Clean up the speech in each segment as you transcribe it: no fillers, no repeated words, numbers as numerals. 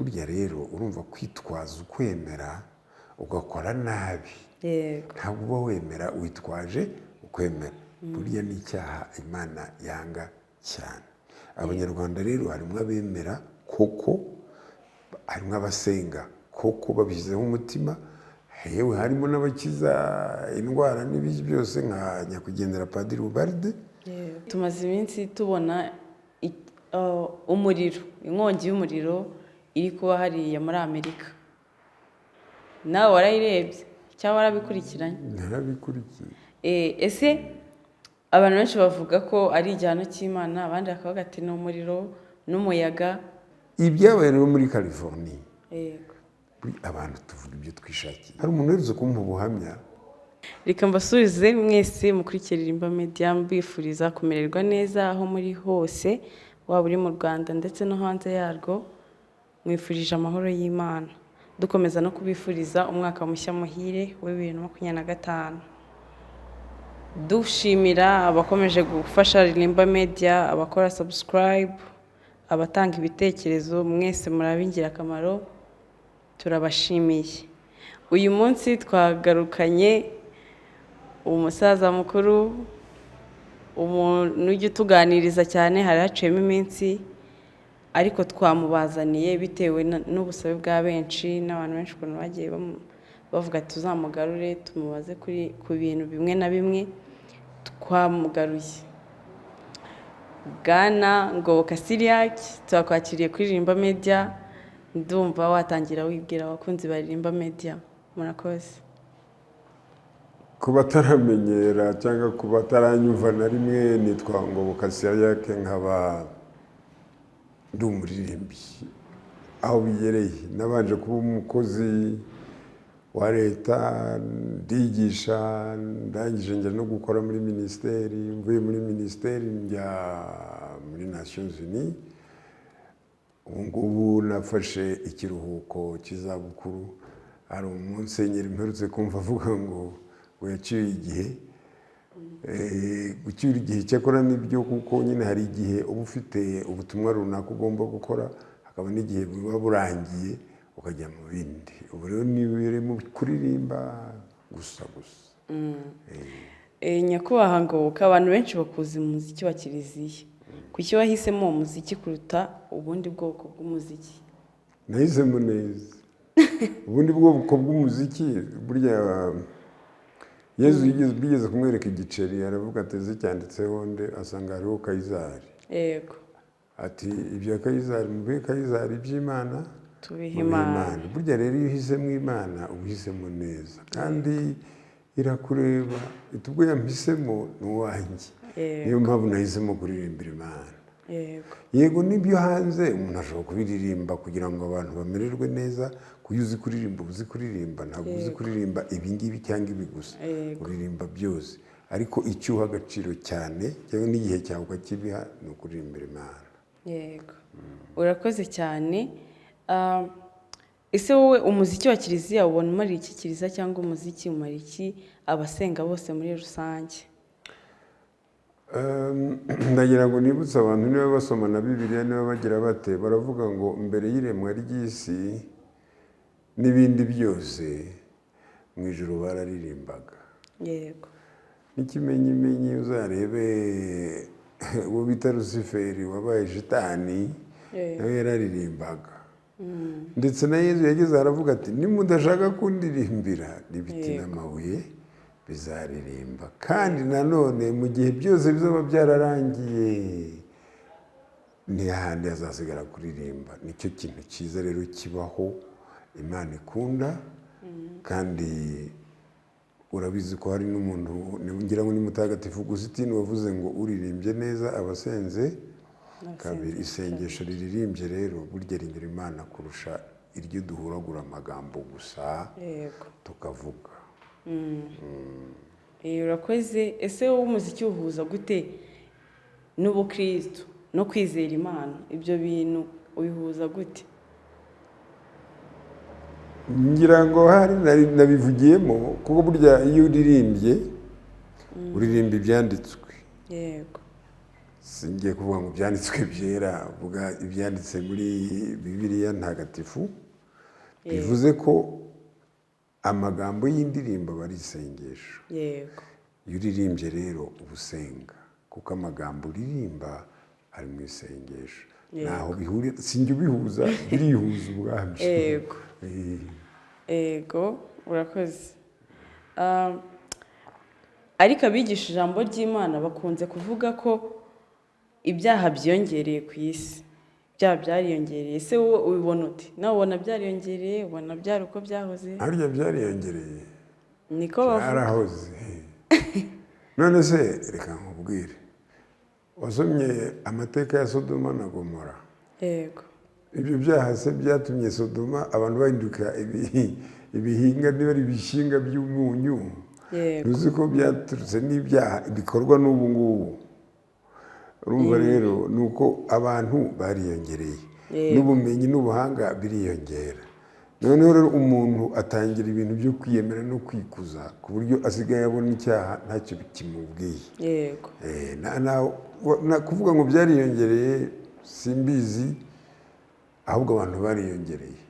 Burya rero urumva, kwitwaza ukwemera ugakora nabi, ntabwo uba wemera, witwaje ukwemera. Burya ni icyaha Imana yanga cyane. Abanyarwanda rero harimo abemera koko, harimo abasenga koko babishyizeho umutima, yewe harimo n'abakiza indwara n'ibiki byose nka nyakwigendera Padiri Ubalde. Tumaze iminsi tubona umuriro, inkongi y'umuriro iri kuba hariya muri Amerika. Nawe warayirebye cyangwa warabikurikiranye? Narabikurikiye. Ese abantu benshi bavuga ko ari igihano cy'Imana, abandi bakavuga ati ni umuriro n'umuyaga. Ibyabaye rero muri California, abantu tuvuga ibyo twishakiye. Hari umuntu uherutse kumpa ubuhamya. Reka mbasubize mwese mukurikira Irimba Media, mbifuriza kumererwa neza aho muri hose, waba uri mu Rwanda ndetse no hanze yarwo. Mwifurije amahoro y'Imana, dukomeza no kubifuriza umwaka mushya muhire wa 2025, dushimira abakomeje gufasha Ririmba Media, abakora subscribe, abatanga ibitekerezo. Mwese muri ab'ingirakamaro, turabashimiye. Uyu munsi twagarukanye umusaza mukuru, umuntu ujya utuganiriza cyane. Hari haciyemo iminsi, ariko twamubazaniye bitewe n'ubusabe bwa benshi n'abantu benshi, ukuntu bagiye bavuga ati tuzamugarure tumubaze ku bintu bimwe na bimwe. Twamugaruye. Bwana Ngoboka Cyriaque, turakwakiriye kuri Ririmba Media. Ndumva watangira wibwira abakunzi ba Ririmba Media. Murakoze. Ku bataramenyera cyangwa ku bataranyumva na rimwe, nitwa Ngoboka Cyriaque, nkaba ndi umuririmbyi. Aho bigereye, nabanje kuba umukozi wa leta, ndigisha, ndangije njya no gukora muri minisiteri. Mvuye muri minisiteri njya muri Nations Unies. Ubu ngubu nafashe ikiruhuko cy'izabukuru. Hari umusenyeri mperutse kumva avuga ngo yacyuye igihe. Gucyura igihe cyakora nibyo, kuko nyine hari igihe uba ufite ubutumwa runaka ugomba gukora, hakaba n'igihe buba burangiye ukajya mu bindi. Ubu rero nibereye mu kuririmba gusa gusa. Nyakubahwa Ngoboka, abantu benshi bakuzi mu muziki wa kiliziya. Kuki wahisemo uwo muziki kuruta ubundi bwoko bw'umuziki? Nahisemo neza. Ubundi bwoko bw'umuziki, burya Yezu bigeze kumwereka igiceri, aravuga ati ese cyanditseho nde? Asanga hariho Kayizari. Ati ibya Kayizari mubihe Kayizari, iby'Imana tubihe mubihe Imana. Imana. Burya rero iyo uhisemo Imana uba uhisemo neza, kandi irakureba iti ubwo yampisemo ni uwanjye. Niyo mpamvu nahisemo kuririmbira Imana. Yego, n'ibyo hanze umuntu ashobora kubiririmba kugira ngo abantu bamererwe neza, kuko iyo uzi kuririmba uba uzi kuririmba, ntabwo uzi kuririmba ibi ngibi cyangwa ibi gusa. Uririmba byose, ariko icyo uha agaciro cyane cyangwa n'igihe cyawe ukakibiha ni ukuririmbira Imana. Yego, urakoze cyane. Ese wowe umuziki wa kiliziya ubona umariye iki kiliziya, cyangwa umuziki umara iki abasenga bose muri rusange? Ndagira ngo nibutse abantu, niba basoma na Bibiliya, niba bagira bate, baravuga ngo mbere y'iremwa ry'isi n'ibindi byose, mu ijuru bararirimbaga. N'ikimenyimenyi, uzarebe uwo bita Rusiferi wabaye shitani, nawe yararirimbaga. Ndetse na Yezu yageze aravuga ati nimudashaka kundirimbira, n'ibiti n'amabuye bizaririmba. Kandi nanone mu gihe byose bizaba byararangiye, ni hahandi hazasigara kuririmba. Nicyo kintu cyiza rero kibaho Imana ikunda. Kandi urabizi ko hari n'umuntu, ngira ngo ni Mutagatifu Gusitini, wavuze ngo uririmbye neza aba asenze kabiri. Isengesho riririmbye rero burya rinyura Imana kurusha iryo duhuragura amagambo gusa tukavuga. Urakoze. Ese wowe umuziki uhuza gute n'ubukristo no kwizera Imana? Ibyo bintu ubihuza gute? Ngira ngo hari nabivugiyemo, kuko burya iyo uririmbye uririmba ibyanditswe. Singiye kuvuga ngo ibyanditswe byera, vuga ibyanditse muri Bibiliya Ntagatifu, bivuze ko amagambo y'indirimbo aba ari isengesho. Iyo uririmbye rero uba usenga, kuko amagambo uririmba ari mu isengesho. Ntaho bihurira, sinjya ubihuza, birihuza ubwabyo. Yego, urakoze. Ariko abigisha ijambo ry'Imana bakunze kuvuga ko ibyaha byiyongereye ku isi, ibyaha byariyongereye. Ese wowe ubibona ute? Nawe ubona byariyongereye? Ubona byari uko byahoze? Harya byariyongereye? Niko bavuga. Byarahoze. None se reka nkubwire, wasomye amateka ya Sodoma na Gomora? Yego. Ibyo byaha se byatumye Sodoma abantu bahinduka ibihinga, niba ari ibishinga by'umunyu? Yego. Ntuzi ko byaturutse n'ibyaha bikorwa n'ubu ngubu? Urumva rero ni uko abantu bariyongereye, n'ubumenyi n'ubuhanga biriyongera. Noneho rero umuntu atangira ibintu byo kwiyemera no kwikuza, ku buryo asigaye abona icyaha ntacyo kimubwiye. Kuvuga ngo byariyongereye simbizi, ahubwo abantu bariyongereye.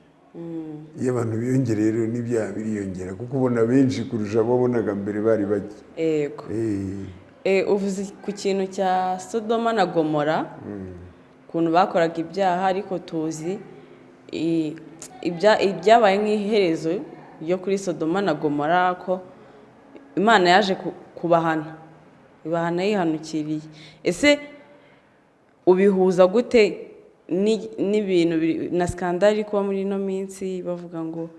Iyo abantu biyongereye rero n'ibyaha biriyongera, kuko ubona benshi kurusha abo wabonaga mbere bari bake. Uvuze ku kintu cya Sodoma na Gomora, ukuntu bakoraga ibyaha, ariko tuzi ibyabaye nk'iherezo ryo kuri Sodoma na Gomora, ko Imana yaje kubahana, ibahana yihanukiriye. Ese ubihuza gute n'ibintu na scandale iri kuba muri ino minsi, bavuga ngo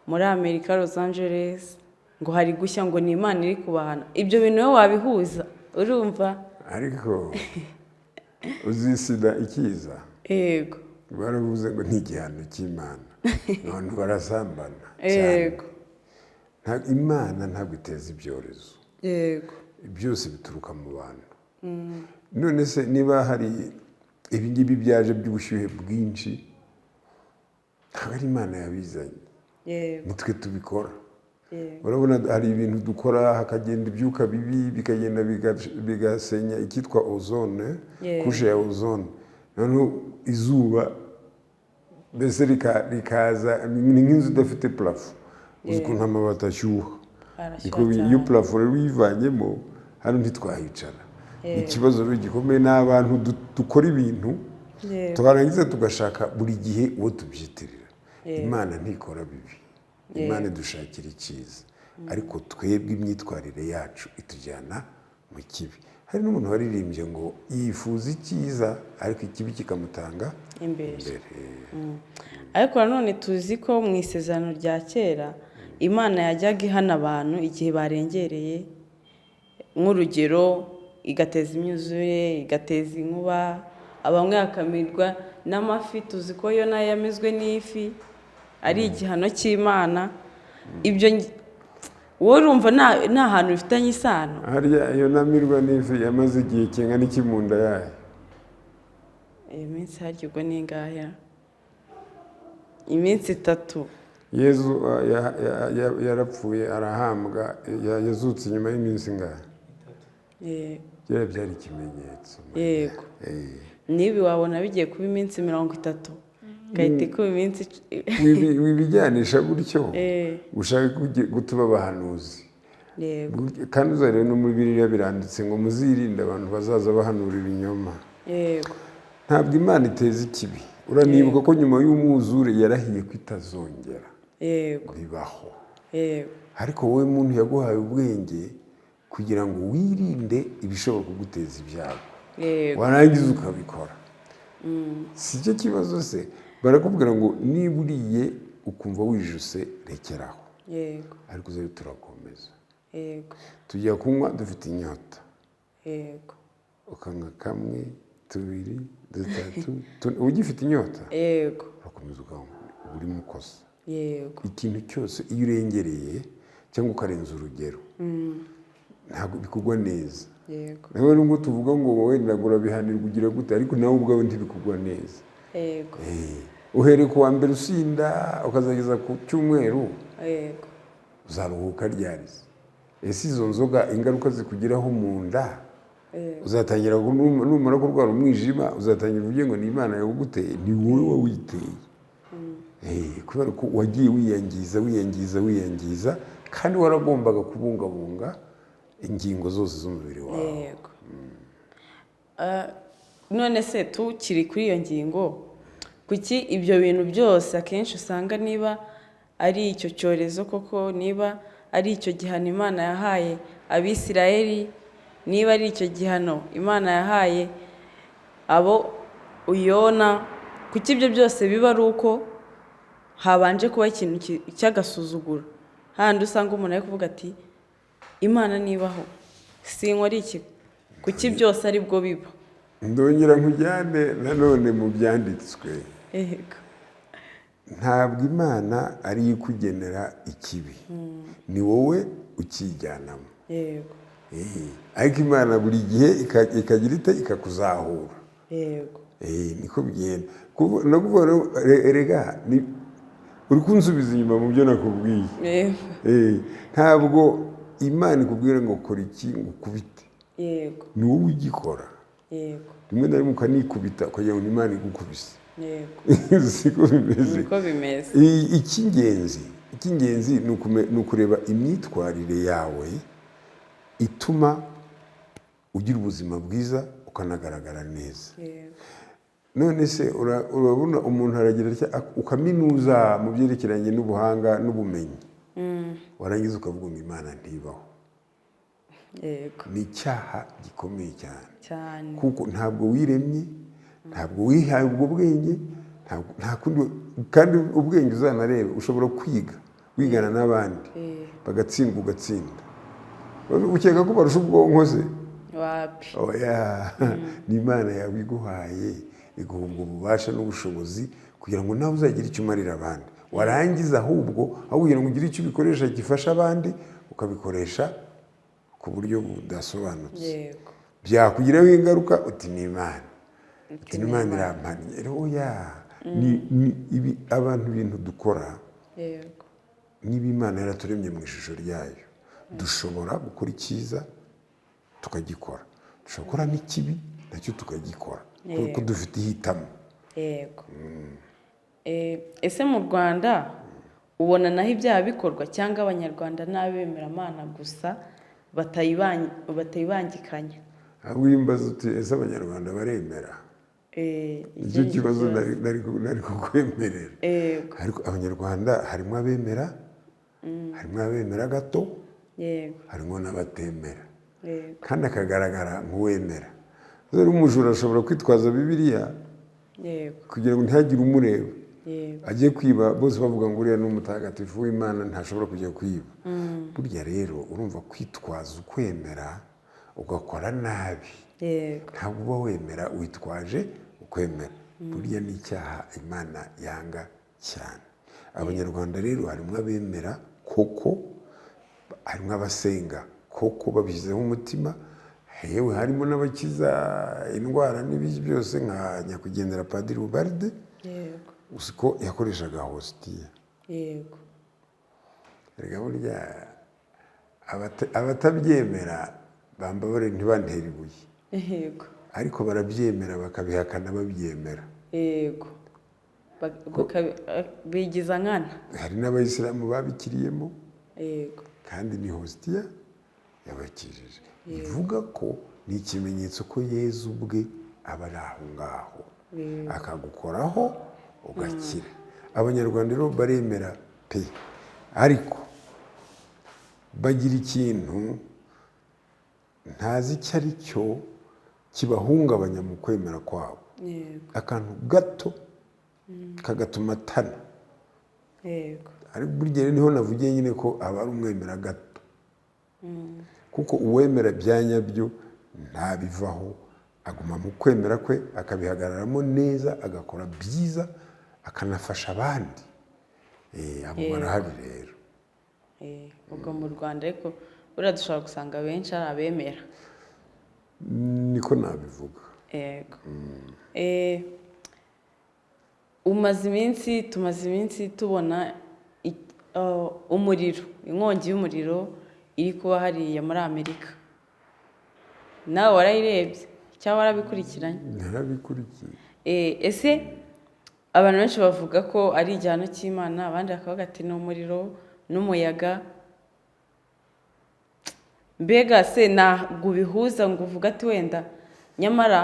muri Amerika, Los Angeles, ngo hari gushya, ngo ni Imana iri kubahana? Ibyo bintu wowe wabihuza, urumva? Ariko uzi sida ikiza? Yego. Baravuze ngo ni igihano cy'Imana, abantu barasambana cyane. Imana ntabwo iteza ibyorezo. Byose bituruka mu bantu. None se niba hari ibingibi byaje by'ubushyuhe bwinshi, ntabwo ari Imana yabizanye? Nitwe tubikora. Urabona hari ibintu dukora, hakagenda ibyuka bibi, bikagenda bigasenya icyitwa ozone, couche ya ozone. Noneho izuba mbese rikaza, ni nk'inzu idafite plafond. Uzi ukuntu amabati ashyuha? Arashyuha Niko cyane. Iyo plafond rero uyivanyemo, hano ntitwahicara. Ikibazo rero gikomeye ni abantu dukora ibintu, twarangiza tugashaka buri gihe uwo tubyitirira. Imana ntikora bibi, Imana idushakira icyiza, ariko twebwe imyitwarire yacu itujyana mu kibi. Hari n'umuntu waririmbye ngo yifuza icyiza, ariko ikibi kikamutanga imbere. Imbere. Ariko nanone tuzi ko mu Isezerano rya Kera Imana yajyaga ihana abantu igihe barengereye, nk'urugero igateza imyuzure, igateza inkuba, bamwe bakamirwa n'amafi. Tuzi ko yo nayo yamizwe n'ifi, ari igihano cy'Imana. Ibyo wowe urumva nta hantu bifitanye isano? Harya iyo namirwa n'ifi yamaze igihe kingana iki mu nda yayo? Iyo minsi harya ubwo ni ingahe? Iminsi 3. Yezu yarapfuye, arahambwa, yazutse nyuma y'iminsi ingahe? Byari byari ikimenyetso. Yego. N'ibi wabona bigiye kuba iminsi 30, igahita ikuba iminsi Wibijyanisha gutyo, ushaka gutuba abahanuzi. Kandi uzarebe no muri Bibiliya biranditse ngo muzirinde abantu bazaza bahanura ibinyoma. Ntabwo Imana iteza ikibi. Uranibuka ko nyuma y'umwuzure yarahiye ko itazongera bibaho. Ariko wowe muntu yaguhaye ubwenge kugira ngo wirinde ibishobora kuguteza ibyago, warangiza ukabikora. Si cyo kibazo se? Barakubwira ngo niba uriye ukumva wijuse, rekeraho. Ariko uzajya turakomeza, tujya kunywa dufite inyota, ukanywa kamwe, tubiri, dutatu, tune, uba ugifite inyota. Urakomeza ukanywa, uba uri mu kosa. Ikintu cyose iyo urengereye cyangwa ukarenza urugero, ntabwo bikugwa neza. Nawe nubwo tuvuga ngo wenda ngo urabihanirwa, ugira gute, ariko nawe ubwawe ntibikugwa neza. Uhereye ku wa mbere usinda, ukazageza ku cyumweru, uzaruhuka ryari se? Ese izo nzoga ingaruka zikugeraho mu nda? Uzatangira numara kurwara umwijima, uzatangira uvuge ngo ni Imana yawuguteye. Ni wowe wawiteye. Kubera ko wagiye wiyangiza, wiyangiza, wiyangiza, kandi waragombaga kubungabunga ingingo zose z'umubiri wawe. Yego. None se tukiri kuri iyo ngingo, kuki ibyo bintu byose akenshi usanga, niba ari icyo cyorezo koko, niba ari icyo gihano Imana yahaye Abisirayeli, niba ari icyo gihano Imana yahaye abo uyona, kuki ibyo byose biba ari uko habanje kuba ikintu cy'agasuzuguro, handi usanga umuntu ari kuvuga ati: "Imana nibaho sinkora iki"? Kuki byose ari bwo biba? Ndongera nkujyane nanone mu byanditswe. Yego. Ntabwo Imana ariyo ikugenera ikibi, ni wowe ukijyanamo. Ariko Imana buri gihe ikagira ite? Ikakuzahura. Niko bigenda. No kuvuga rero, erega uri kunsubiza inyuma mu byo nakubwiye. Ntabwo Imana ikubwira ngo kora iki ngo ukubite. Ni wowe ugikora. Rimwe na rimwe ukanikubita ukagira ngo ni Imana igukubise. Siko bimeze. Niko bimeze. Icy'ingenzi ni ukureba imyitwarire yawe ituma ugira ubuzima bwiza, ukanagaragara neza. None se urabona umuntu aragira atya, ukaminuza mu byerekeranye n'ubuhanga n'ubumenyi, warangiza ukavuga ngo Imana ntibaho? Ni icyaha gikomeye cyane. Cyane. Kuko ntabwo wiremye, ntabwo wihaye ubwo bwenge, nta kundi. Kandi ubwenge, uzanarebe, ushobora kwiga wigana n'abandi bagatsindwa, ugatsinda. Ukeka ko barusha ubwonko se? Wapi. Oya, ni Imana yawe iguhaye, iguha ubwo bubasha n'ubushobozi kugira ngo nawe uzagire icyo umarira abandi. Warangiza ahubwo, aho kugira ngo ugire icyo ubikoresha gifasha abandi, ukabikoresha ku buryo budasobanutse. Byakugiraho ingaruka, uti ni Imana, uti ni Imana irampannye. Rero oya, ni ibi abantu, ibintu dukora. Niba Imana yaraturemye mu ishusho ryayo, dushobora gukora icyiza tukagikora, dushobora gukora n'ikibi nacyo tukagikora, kuko dufite ihitamo. Yego. Ese mu Rwanda ubona naho ibyaha bikorwa, cyangwa Abanyarwanda n'abemeramana gusa batayibangikanya? Ahubwo iyo umbaza uti: "Ese Abanyarwanda baremera?" Nicyo Icyo ni kibazo. ikibazo. Nari kukwemerera. Ariko Abanyarwanda harimo abemera, harimo abemera gato, harimo n'abatemera, kandi akagaragara nk'uwemera. Rero umujura ashobora kwitwaza Bibiliya kugira ngo ntihagire umureba, agiye kwiba, bose bavuga ngo uriya ni umutagatifu w'Imana, ntashobora kujya kwiba. Burya rero urumva, kwitwaza ukwemera ugakora nabi, ntabwo uba wemera, witwaje ukwemera. Burya ni icyaha Imana yanga cyane. Abanyarwanda rero harimo abemera koko, harimo abasenga koko babishyizeho umutima, yewe harimo n'abakiza indwara n'ibiki byose, nka nyakwigendera Padiri Ubalde. Uzi ko yakoreshaga hositiya? Yego. Erega burya abatabyemera bambabare, ntibantere ibuye, ariko barabyemera bakabihakana babyemera. Yego. Bigiza nkana. Hari n'Abayisilamu babikiriyemo, kandi ni hositiya yabakijije. Ivuga ko ni ikimenyetso ko Yezu ubwe aba ari aho ngaho, akagukoraho ugakira. Abanyarwanda rero baremera pe, ariko bagira ikintu ntazi icyo ari cyo kibahungabanya mu kwemera kwabo, akantu gato kagatuma atana. Ariko burya rero niho navugiye nyine ko aba ari umwemera gato, kuko uwemera bya nyabyo ntabivaho, aguma mu kwemera kwe, akabihagararamo neza, agakora byiza, akanafasha abandi. Abo barahari rero. Ubwo mu Rwanda ariko buriya dushobora gusanga benshi ari abemera. Niko nabivuga. Yego. Umaze iminsi, tumaze iminsi tubona umuriro, inkongi y'umuriro iri kuba hariya muri Amerika. Nawe warayirebye cyangwa warabikurikiranye? Narabikurikiye. Ese abantu benshi bavuga ko ari igihano cy'Imana, abandi bakavuga ati ni umuriro n'umuyaga. Mbega se ntabwo ubihuza ngo uvuge ati wenda nyamara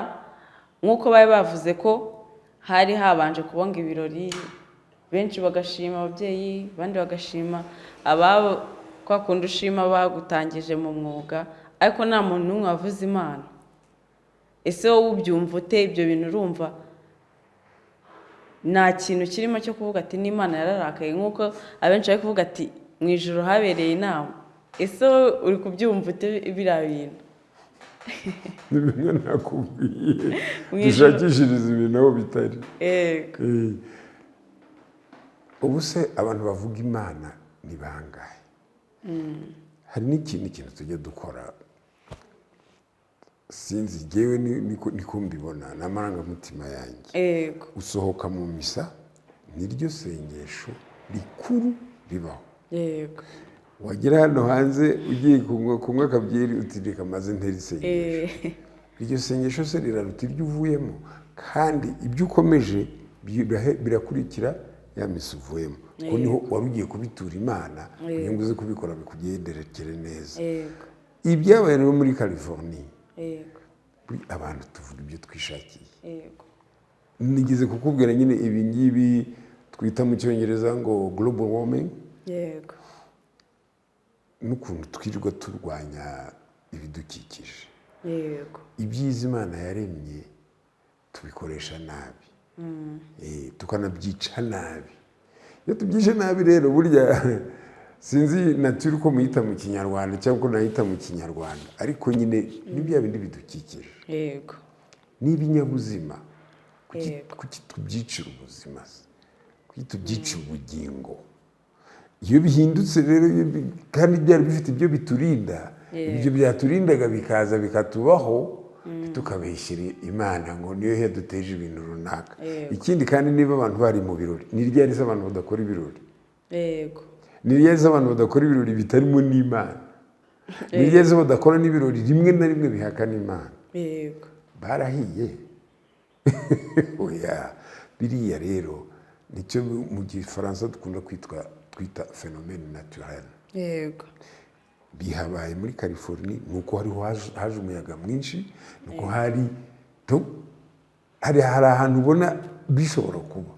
nk'uko bari bavuze ko hari habanje kubonga ibirori, benshi bagashima ababyeyi, abandi bagashima ababo, kwa kundi ushima bagutangije mu mwuga, ariko nta muntu n'umwe wavuze Imana. Ese wowe ubyumva ute ibyo bintu? Urumva nta kintu kirimo cyo kuvuga ati n'Imana yararakaye, nk'uko abenshi bari kuvuga ati mu ijoro habereye inama? Ese wowe uri kubyumva ute biriya bintu? Ni bimwe nakubwiye. Mu ijoro. Dushakishiriza ibintu aho bitari. Yego. Ubu se abantu bavuga Imana ni bangahe? Hari n'ikindi kintu tujya dukora, sinzi, ngewe niko mbibona, ni amarangamutima yanjye. Usohoka mu misa, niryo sengesho rikuru ribaho. Wagera hano hanze ugiye kunywa akabyeri, uti reka maze ntere isengesho. Iryo sengesho se riraruta iryo uvuyemo? Kandi ibyo ukomeje birakurikira ya misa uvuyemo, kuko niho wari ugiye kubitura Imana kugira ngo uze kubikora bikugenderekere neza. Ibyabaye rero muri California, abantu tuvuga ibyo twishakiye. Nigeze kukubwira nyine ibi ngibi twita mu Cyongereza ngo global warming, n'ukuntu twirirwa turwanya ibidukikije. Ibyiza Imana yaremye tubikoresha nabi, tukanabyica nabi. Iyo tubyishe nabi rero, burya sinzi nature uko muyita mu Kinyarwanda cyangwa uko nayita mu Kinyarwanda, ariko nyine ni bya bindi bidukikije n'ibinyabuzima. Kuki tubyicira ubuzima se? Kuki tubyicira ubugingo? Iyo bihindutse rero, kandi byari bifite ibyo biturinda, ibyo byaturindaga bikaza bikatubaho, tukabeshyira Imana ngo niyo yaduteje ibintu runaka. Ikindi kandi, niba abantu bari mu birori, ni ryari se abantu badakora ibirori? Ni ryari se abantu badakora ibirori bitarimo n'Imana? Ni ryari se badakora n'ibirori rimwe na rimwe bihakana Imana? Barahiye? Oya. Biriya rero nicyo mu Gifaransa dukunda twita phénomène naturel. Bihabaye muri Californie ni uko hariho haje umuyaga mwinshi, ni uko hari ahantu ubona bishobora kuba.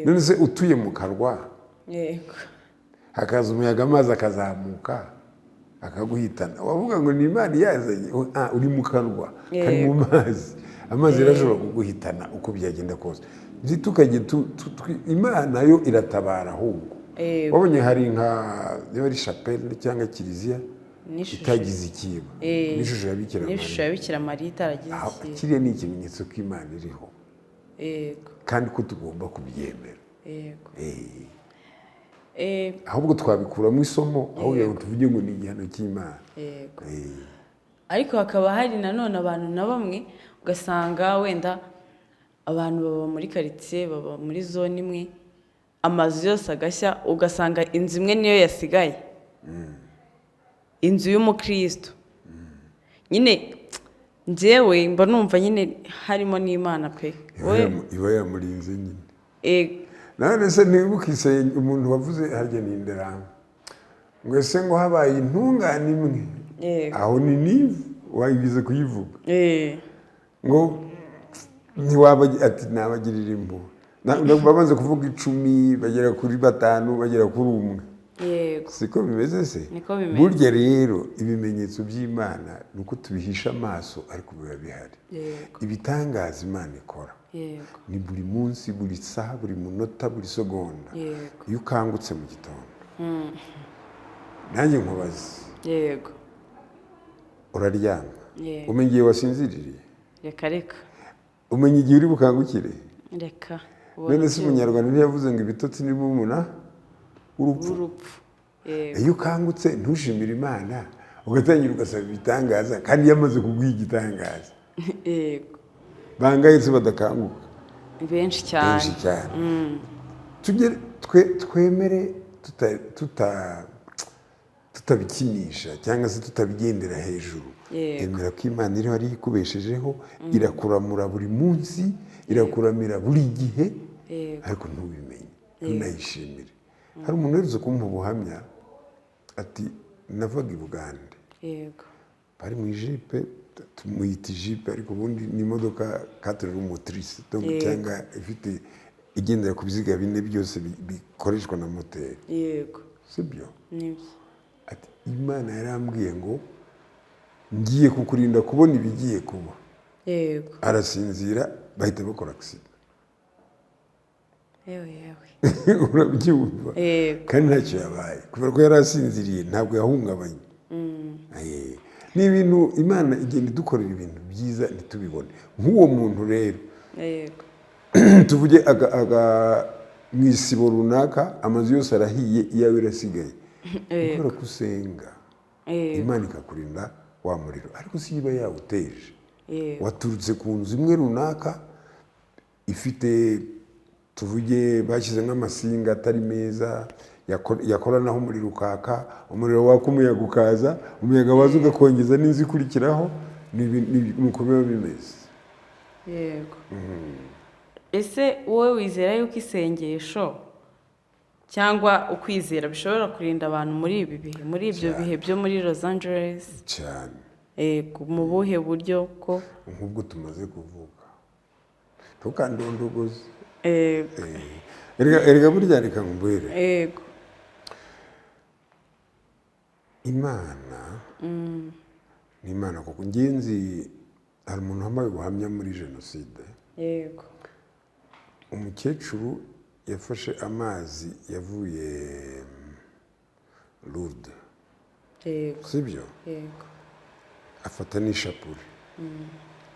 None se utuye mu karwa, hakaza umuyaga, amazi akazamuka akaguhitana, wavuga ngo ni Imana iyazanye? Ah, uri mu karwa kari mu mazi, amazi rero ashobora kuguhitana uko byagenda kose. Ntitukajye Imana yo iratabara ahubwo. Wabonye hari nka niba ari chapelle cyangwa kiliziya N'ishusho. itagize ikiba, n'ishusho ya Bikira N'ishusho Mariya. ya Bikira Mariya itaragize ikiba. Kiriya ni ikimenyetso ko Imana iriho kandi ko tugomba kubyemera. Ahubwo twabikuramo isomo aho kugira ngo tuvuge ngo ni igihano cy'Imana. Ariko hakaba hari nanone abantu na bamwe ugasanga wenda abantu baba muri karitsiye, baba muri zone imwe, amazu yose agashya, ugasanga inzu imwe niyo yasigaye, inzu y'umukristo nyine. Njyewe mba numva nyine harimo n'Imana pe. Iba yamurinze nyine. None se ntiwibuke umuntu wavuze harya ni inderama ngo ese ngo habaye intungane imwe? Aho ni nivu wayigize kuyivuga. Ngo ntiwaba ati nabagirira impuhwe. Bamaze kuvuga 10, bagera kuri batanu, bagera kuri umwe. Siko bimeze se? Niko bimeze. Burya rero ibimenyetso by'Imana ni uko tubihisha amaso, ariko biba bihari. Ibitangaza Imana ikora ni buri munsi, buri saha, buri munota, buri segonda. Iyo ukangutse mu gitondo, nanjye nkubaze, uraryama, umenya igihe wasinziririye? Reka reka. Umenya igihe uri bukangukire? Reka. None se Umunyarwanda ntiyavuze ngo ibitotsi ni murumuna w'urupfu? Urupfu, yego. Iyo ukangutse ntushimire Imana, ugatangira ugasaba ibitangaza kandi yamaze kuguha igitangaza, bangahe se badakanguka? Benshi cyane. Benshi cyane. Tugere twemere Tutabikinisha cyangwa se tutabigendera hejuru. Yego. Emera ko Imana iriho, ariyo ikubeshejeho, irakuramura buri munsi, irakuramira buri gihe, ariko ntubimenye, ntunayishimire. Hari umuntu uherutse kumpa ubuhamya, ati: "Navaga i Bugande." Bari mu ijipe, tumuyita ijipe ariko ubundi ni imodoka quatre roues motrices, donc cyangwa ifite igendera ku biziga bine byose bikoreshwa na moteri. Sibyo? Nibyo. Ati: "Imana yarambwiye ngo ngiye kukurinda kubona ibigiye kuba." Arasinzira, bahita bakora accident. Yewe yewe! Urabyumva? Yego. Kandi ntacyo yabaye kubera ko yari asinziriye, ntabwo yahungabanye. Ni ibintu Imana igenda idukorera, ibintu byiza ntitubibone. Nk'uwo muntu rero, tuvuge mu isibo runaka amazu yose arahiye, iyawe irasigaye. Kubera ko usenga, Imana ikakurinda wa muriro, ariko si iba yawuteje. Waturutse ku nzu imwe runaka ifite, tuvuge, bashyize nk'amasinga atari meza, yakoranaho umuriro ukaka, umuriro waka, umuyaga ukaza, umuyaga waza ugakongeza n'inzu ikurikiraho. Ni uko biba bimeze. Yego. Ese wowe wizera yuko isengesho cyangwa ukwizera bishobora kurinda abantu muri ibi bihe, muri ibyo bihe byo muri Los Angeles? Cyane. Yego, mu buhe buryo ko? Nk'ubwo tumaze kuvuga, ntukandondogoze. Erega burya reka nkubwire. Imana ni Imana kuko ngenzi hari umuntu wambaye ubuhamya muri jenoside. Umukecuru yafashe amazi yavuye Lourdes, sibyo? Yego. Afata n'ishapure,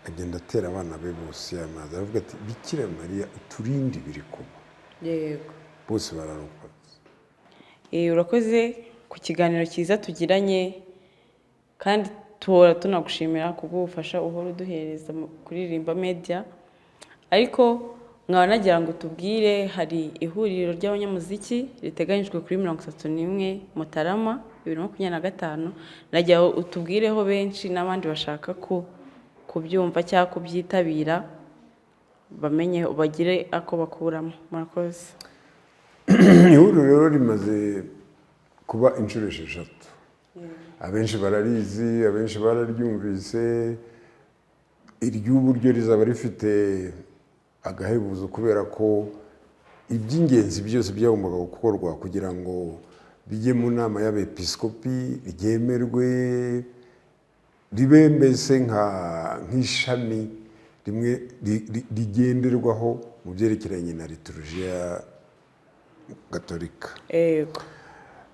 agenda atera abana be bose amazi, aravuga ati: "Bikira Mariya uturinde biri kuba." Bose bararokotse. Urakoze ku kiganiro cyiza tugiranye, kandi tuhora tunagushimira kubw'ubufasha uhora uduhereza mu kuririmba media. Ariko nkaba nagira ngo tubwire, hari ihuriro ry'abanyamuziki riteganyijwe kuri 31 Mutarama 2025. Nagira ngo utubwireho benshi n'abandi bashaka kubyumva cyangwa kubyitabira bamenye, bagire ako bakuramo. Murakoze. Ihuriro rero rimaze kuba inshuro 6. Abenshi bararizi, abenshi bararyumvise. Iry'uburyo rizaba rifite agahebuzo kubera ko iby'ingenzi byose byagombaga gukorwa kugira ngo bijye mu nama y'abepiskopi, ryemerwe, ribe mbese nk'ishami rimwe rigenderwaho mu byerekeranye na liturujiya gatolika.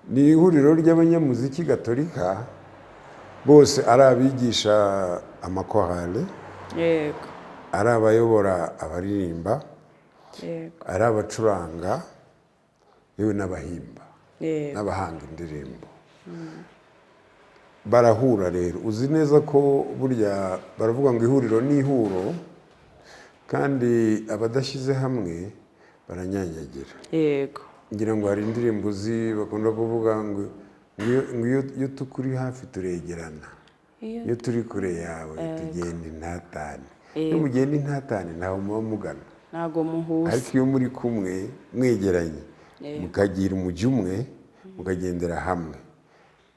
Ni ihuriro ry'abanyamuziki gatolika bose, ari abigisha amakorale, ari abayobora abaririmba, ari abacuranga, yewe n'abahimba, n'abahanga indirimbo. Barahura rero. Uzi neza ko burya baravuga ngo ihuriro ni ihuro, kandi abadashyize hamwe baranyanyagira. Ngira ngo hari indirimbo uzi bakunda kuvuga ngo iyo tukuri hafi turegerana, iyo turi kure yawe tugenda intatane. Iyo mugenda intatane ntaho muba mugana. Ntabwo muhuza. Ariko iyo muri kumwe, mwegeranye, mukagira umujyi umwe, mukagendera hamwe,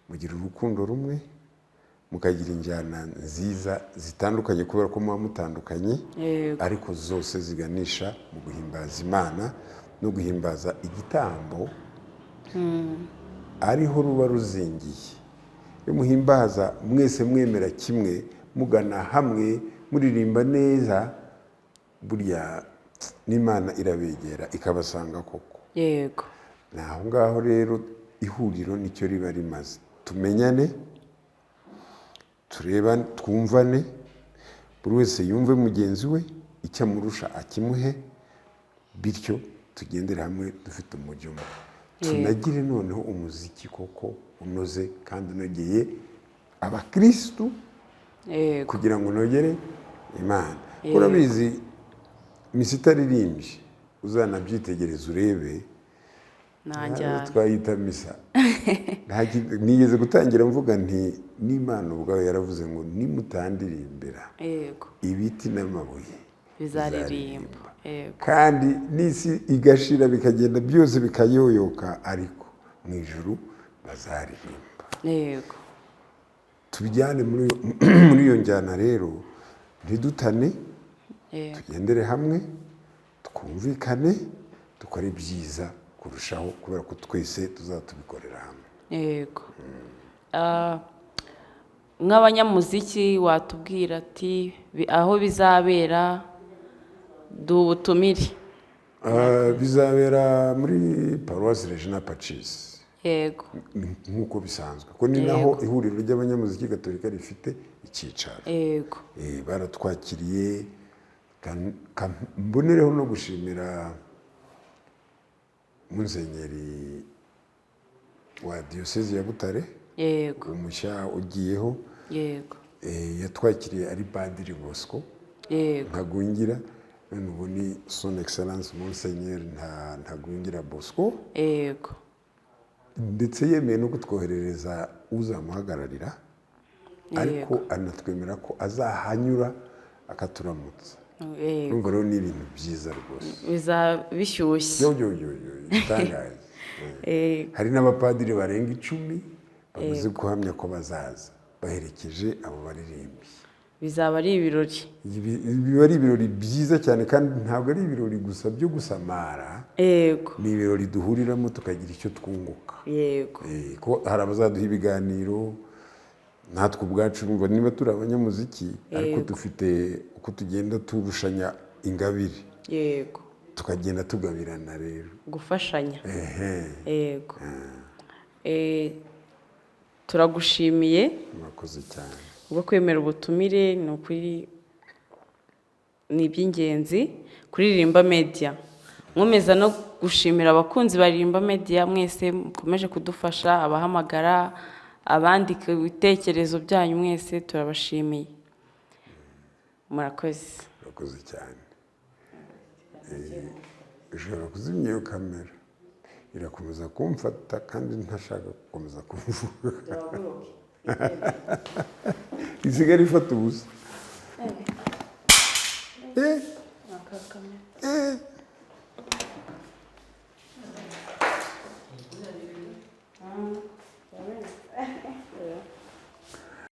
mugira urukundo rumwe, mukagira injyana nziza zitandukanye kubera ko muba mutandukanye, ariko zose ziganisha mu guhimbaza Imana no guhimbaza igitambo ariho ruba ruzingiye. Iyo muhimbaza mwese mwemera kimwe, mugana hamwe, muririmba neza, burya n'Imana irabegera ikabasanga koko. Ni aho ngaho rero ihuriro nicyo riba rimaze: tumenyane, turebane, twumvane, buri wese yumve mugenzi we, icyo amurusha akimuhe, bityo tugendere hamwe dufite umujyi umwe, tunagire noneho umuziki koko unoze kandi unogeye abakirisitu, kugira ngo unogere Imana. Urabizi, misa itaririmbye, uzanabyitegereza urebe, Nta njyana. Twayita misa. Nigeze gutangira mvuga nti n'Imana ubwayo yaravuze ngo nimutandirimbira ibiti n'amabuye bizaririmba. Kandi n'isi igashira, bikagenda byose bikayoyoka, ariko mu ijuru bazaririmba. Tubijyane muri iyo njyana rero, ntidutane, tugendere hamwe, twumvikane, dukore ibyiza kurushaho, kubera ko twese tuzatubikorera hamwe. Yego. Nk'abanyamuziki watubwira ati aho bizabera, duha ubutumire. Bizabera muri Paruwasi Regina Pacis, nk'uko bisanzwe, ko ni naho ihuriro ry'abanyamuziki gatolika rifite icyicaro. Baratwakiriye. Mbonereho no gushimira Musenyeri wa Diyosezi ya Butare, umushya ugiyeho. Yatwakiriye ari Padiri Bosco Ntagungira, none ubu ni Son Excellence Musenyeri Ntagungira Bosco. Ndetse yemeye no kutwoherereza uzamuhagararira, ariko anatwemera ko azahanyura akaturamutsa. Urumva rero ni ibintu byiza rwose. Bizaba bishyushye. Yo yo yo yo, igitangaza. Hari n'abapadiri barenga 10 bamaze guhamya ko bazaza baherekeje abo baririmbyi. Bizaba ari ibirori. Biba ari ibirori byiza cyane, kandi ntabwo ari ibirori gusa byo gusamara, ni ibirori duhuriramo tukagira icyo twunguka. Ko hari abazaduha ibiganiro, natwe ubwacu urumva niba turi abanyamuziki, ariko dufite uko tugenda turushanya ingabire, tukagenda tugabirana rero. Gufashanya. Ehe. Yego. Turagushimiye Murakoze cyane. ubwo kwemera ubutumire. Ni ukuri ni iby'ingenzi kuri Ririmba Media. Nkomeza no gushimira abakunzi ba Ririmba Media mwese mukomeje kudufasha, abahamagara, abandika ibitekerezo byanyu, mwese turabashimiye, murakoze. Murakoze cyane. Ushobora kuzimya iyo kamera, irakomeza kumfata kandi ntashaka gukomeza kuvuga, isigara ifata ubusa.